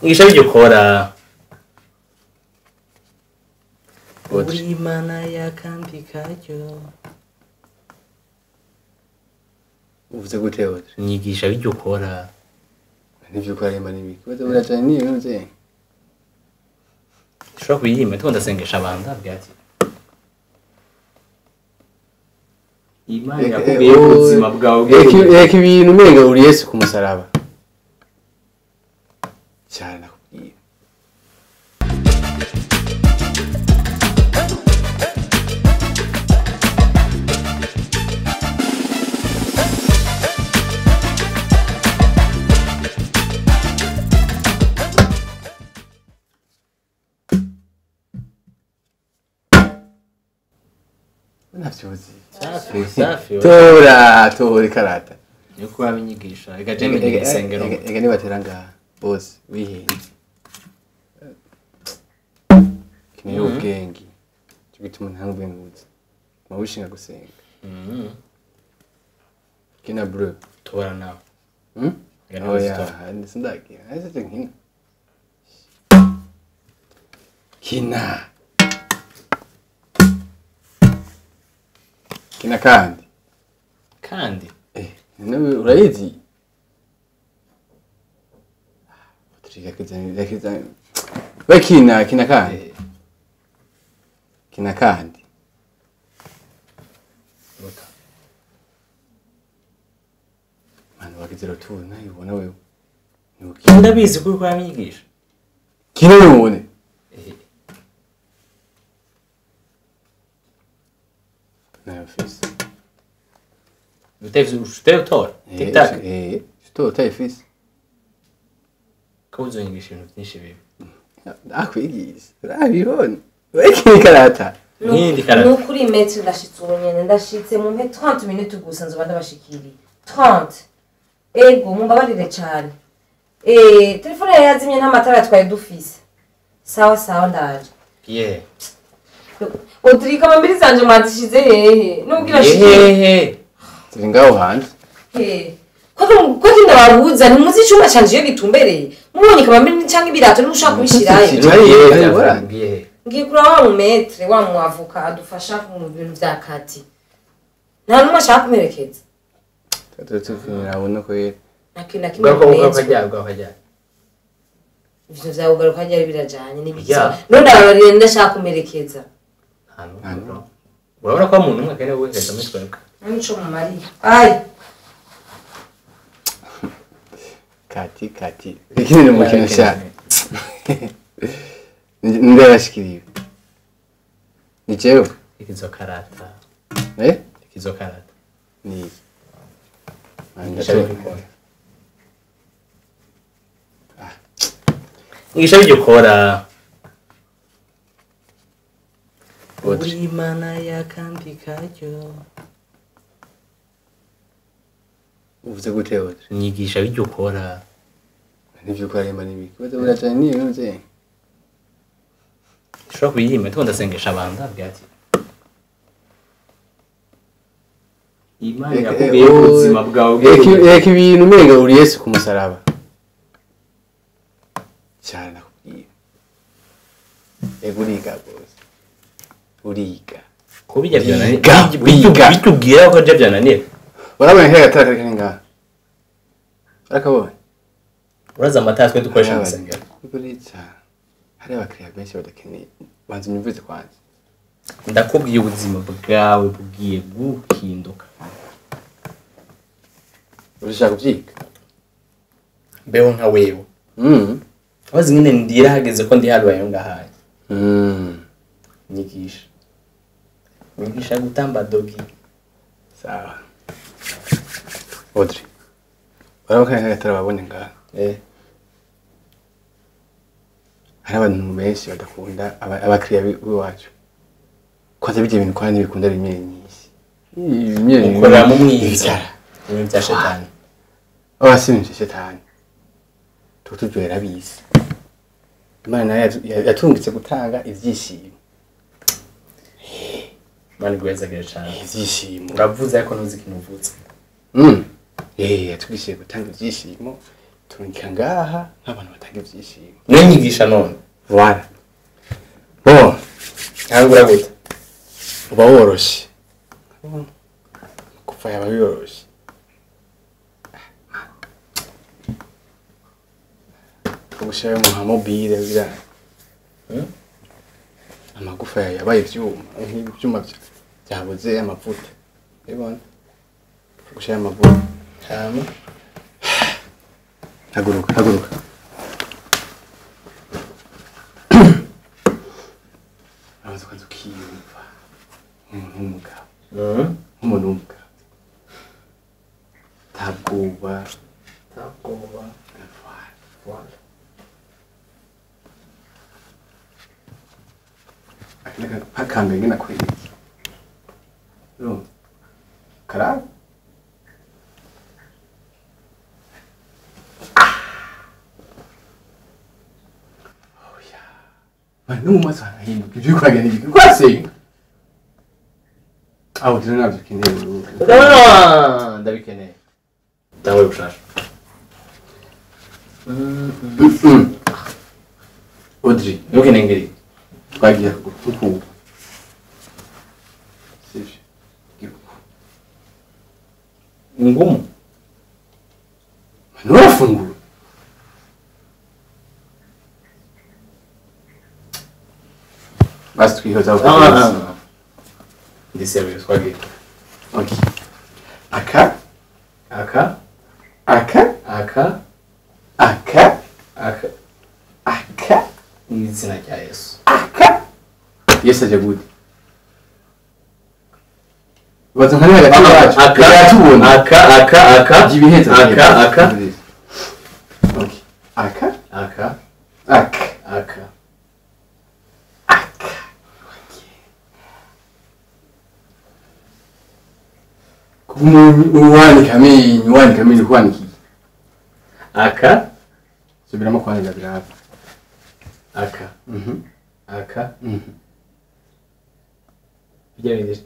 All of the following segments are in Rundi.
Nyigisha ibyo ukora. Uri Imana y'akandi karyo. Uvuze gute Audrey? Nyigisha ibyo ukora. Nivyo ukora imba n'ibiki. Baza buracane niyo ntuze. Ushobora kuyima tuko ndasengesha abantu ndabwira ati Imana yakubwiye ubuzima bwawe. Reka ibintu umenga uri Yesu ku musaraba. Cyane nakubwiye. Navyozi. Safi, safi. Tora, tora ikarata. Niko wabinyigisha. Reka je menye isengero. Ega nibatera ngaha. Bose wihenze. Kineye ubwenge. Cyo gituma nta ubwenge buzi. Mawushinga gusenga. Kina bro. Tora nawe. Oya, sindagira. Ese nkina. Kina. Kina kandi. Kandi? Nawe urayizi? We kina, kina kandi. Kina kandi. Ruta. Mwana wagize tu nayibona wewe. Ndabizi kuri ko yamyigisha. Kina none. Nayo fisi. Uteve utora. Tic tac. Utora utayifise. Ko uzonyigisha ibintu byinshi bibi. Nakwigisha. Urabibona. Wekini karata. Nindi karata. Nukuri metri ndashitse ubu nyene ndashitse mu mpe 30 minutes gusa nzoba ndabashikiriye. 30. Ego mumbabarire cyane. Telefone yazimye nta matara twari dufise. Sawa sawa ndaje. Yeah. Audrey kama zanje mwazishize hehe. Nubwira shikire. Hehe. Ziri ngaho hanze. Ko ndababuza ntimuzi icumba canje iyo gitumbereye. Mubonye kama mbiri canke ibirato nimushaka kubishirayo. Ngiye kuraba wa mumetre wa muavoka adufasha mu bintu vya kati. Nta numwe ashaka kumerekeza. Tutufinira ubona ko yera. Nakina kimwe. Bwako. Ivyo vyawe ugaruka ryari birajanye n'ibiki. None abarire ndashaka kumerekeza. Hano. Urabona ko umuntu umwe akeneye guherekeza muri twebwe. Nico mumariye. Ai. Kati kati. Ikindi mukino sha. Ndabashikiriye. Ni jewe. Ikizo karata. Ikizo karata. Ni. Nyigisha ibyo ukora. Uri Imana y'akandi karyo. Uvuze gute Audrey? Nyigisha ibyo ukora. Nivyo ukora imba n'ibiki. Baza buracane niyo ntuze. Ushobora kuyima tuko ndasengesha abantu ndabwira ati Imana yakubwiye ubuzima bwawe. Reka ibintu umenga uri Yesu ku musaraba. Cyane nakubwiye. Ego uriga bose. Uriga. Ko bijya byananira. Bitubwira ko je byananira. Urabona nk'aya gatara kari ngaha. Urakabonye? Uraza amata twe dukoresha mu isengero. Urica. Hari abakiriya benshi badakeneye. Banza unyumvize kwanza. Ndakubwiye ubuzima bwawe bugiye guhinduka. Urashaka kubyiga? Mbeho nka wewe. Wazi ngene ndira hageze ko ndi harubaye ngahaye. Nyigisha. Nyigisha gutamba dogi. Sawa. Audrey. Urabona ko gatara babonye ngaha. Hari abantu benshi badakunda abakiriya b'iwacu. Kwanza bijye ibintu kwa ntibikunda bimwe nyinshi. Ukora mu mwiza. Ibintu bya shetani. Abasinje shetani. Tutujwera bisi. Imana yatungitse gutanga ivyishimo. Imana igwezagire cyane. Ivyishimo. Uravuze ariko ntuzi ikintu uvuze. Yatugishije gutanga ivyishimo. Turungika ngaha nk'abantu batanga ivyishimo. Nyigisha none. Voilà. Bon, ntangura gute? Uba woroshe. Kuva yaba yoroshe. Ubushaya mu mobile bira. Amagufa yabaye ivyuma, nk'ibyuma byabuze amavuta. Ubibona? Ubushaya amavuta. Hama. Haguruka, haguruka. Amaze kwanza ukiyumva. Nk'umugabo. Nk'umuntu w'umugabo. Tabwoba. Tabwoba. Voilà. Pakanga ngena kwereka. Urumva? Karaba. No mu maso harahinduka ibyo uriko uragenda ibiki uriko urasenga aho rero ntabyo ukeneye. Ndabikeneye. Tangwe gushasha. Audrey, ntukeneye ngiri. Twagiye kukuba. Sivyo? Ngumu. Nturafungura. Basi twihoza. Ndi serious twagiye. Okay. Aka aka aka aka aka aka aka mu izina rya Yesu. Aka Yesu aje gute? Baza nkari hagati yacu. Aka yatubona. Aka aka aka ibihetse aka aka. Okay. Aka aka aka aka aka. Uwanika amenyo, uwanika amenyo kwanikiye. Aka subiramo kwanika biraba. Aka. Aka. Bijya bindi.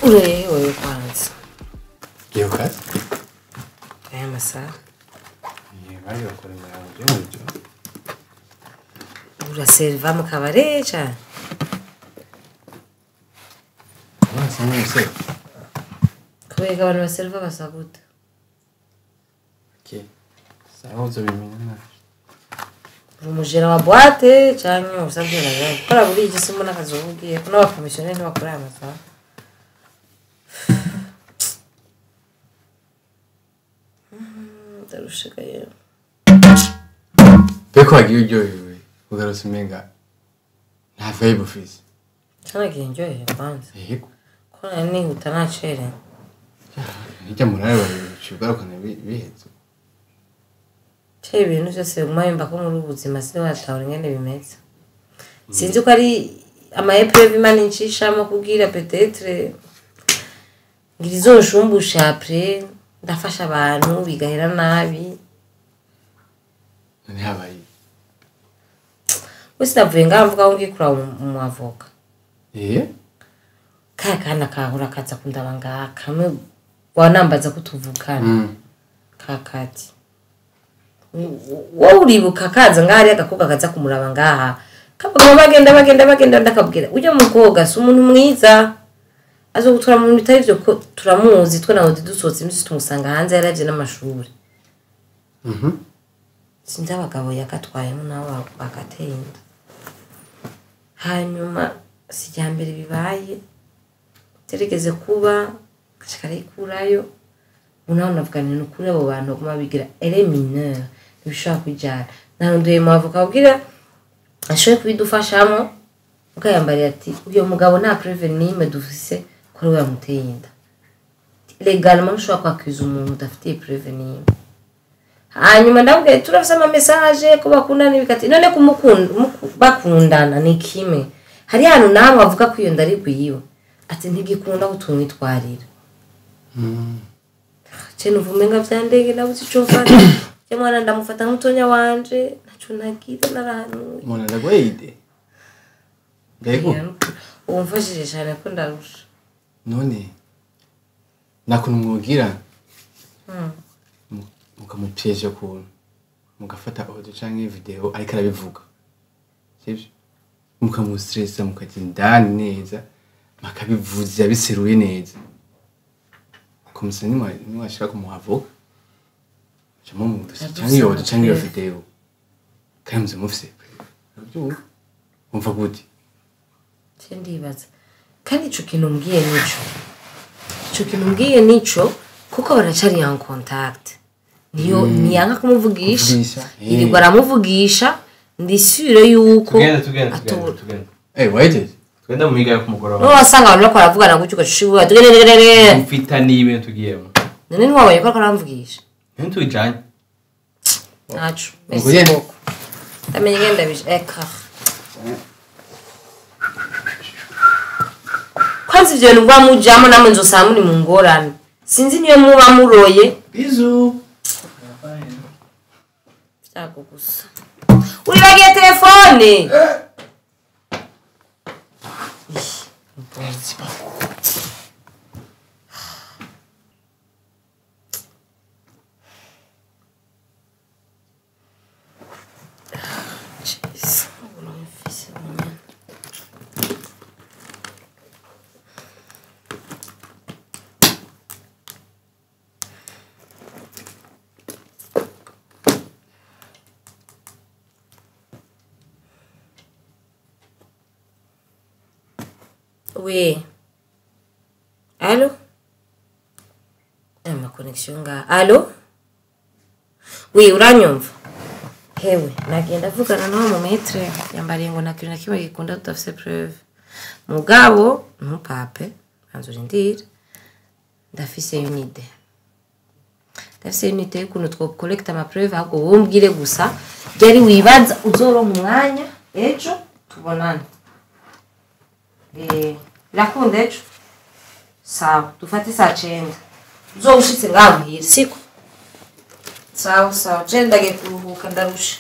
Urewe kwanza. Ngiye ku kazi. Aya masaha. Bari bakora imihango byo. Uraserva mu kabare cyane. Urasa n'umusore. Kubera abantu baserva basa gute? Okay. Sawa uzobimenya nawe. Uri umujera wa boîte canke usabye nawe. Gukora buri iki simbona akazi uba ugiye ko n'abakomisiyoneri ntibakora aya masaha. Ndarushika yewe. Beko wagiye uryohewe ugarutse umenga nta vibe ufise. Canagiye ndyohewe kwanza. Yego. Ko nari nihuta nacerewe. Hirya murabe babiri ugarukana biheze. Cye ibintu byose biguma bimba ko muri ubu buzima sinatahura ingene bimeze. Sinzi ko ari ama épreuve Imana incishamo kugira peut-être ngira izonshumbusha après ndafasha abantu bigahera nabi. None habaye. Wese navuye ngaha mvuga ngo ngiye kuraba umu avoka. Eh? Kaya kana kahora kaza kundaba ngaha kamwe wanambaza ko tuvukana. Kakati. Wowe uribuka kaza ngaha ari agakobwa kaza kumuraba ngaha. Kabagabo bagenda bagenda bagenda ndakabwira ujya mukobwa si umuntu mwiza. Azogutwara mu bintu bitari vyo ko turamuzi twe nawe dusohotse imisi tumusanga hanze yaravye n'amashuri. Sinzi abagabo yagatwayemo nabo bagateye inda. Hanyuma si irya mbere bibaye terigeze kuba gaca karikurayo. Ubu naho navuga nti ni ukuri abo bantu baguma bigira elle est mineure ntibishobora kujyana. Narondoye mu avoka kugira ashobore kubidufashamo, mukayambarira ati uyo mugabo nta preuve n'imwe dufise ko ari we yamuteye inda. Légalement ntushobora kwakwiza umuntu udafitiye preuve n'imwe. Hanyuma ndamubwira turafise ama message ko bakundana ibikati none bakundana ni kimwe. Hari hantu namwe avuga ko iyo ndari gwiwe ati ntigikunda gutumwitwarira. Ce nuvumenga vyandege nabuze ico mfata. Je mwana ndamufata nk'umutonya wanje ntaco nagize narahanuye. Mwana ndagweyide. Mbego umfashije cyane ko ndarusha. None nakuntu mwogira mukamupyeje kuntu mugafata audio canke video ariko arabivuga. Sivyo? Mukamustressa mukagenda neza makabivuza biseruye neza. Comme ça nimwashaka kumuhavo. Chamo mu canke iyo audio canke iyo video. Kandi muze mufise. Urabyumva? Umva gute? Ndibaza. Kandi ico kintu mbwiye nico. Ico kintu mbwiye nico kuko baracari en contact. Niyo niyanga kumuvugisha. Yirirwa aramuvugisha ndi sure yuko tugenda. Wait. Tugenda mu miga yo kumugoroba. No wasanga abantu bakora bavugana gutyo ugashibura. Tugende. Mfita ni ibintu tugiyemo. None ntiwabonye ko ariko aramvugisha. Ntitujanye. Ntaco. Merci beaucoup. Ndamenye ngenda bije. Eka. Kwanza ivyo bintu muba mujamo namwe nzosanga muri mu ngorane. Sinzi niyo muba muroye. Bisous. Vyago gusa. Uribagiye telefone. Merci beaucoup. Jeez. Oui. Allô? Ma connexion nga. Allô? Oui, uranyumva. Hewe, nagenda vugana nawe mu maître yambariye ngo nta kintu na kimwe gikunda tudafise preuve. Mugabo, ntupape, banza urindire. Ndafise une idée. Ndafise une idée y'ukuntu two collecte ama preuve ahubwo wowe umbwire gusa ryari wibaza uzoronka umwanya ejo tubonane. Birakunda ejo? Sawa, dufate saa 9. Uzoba ushitse ngaho muhira, siko? Sawa sawa, je ndagiye kuruhuka ndarusha.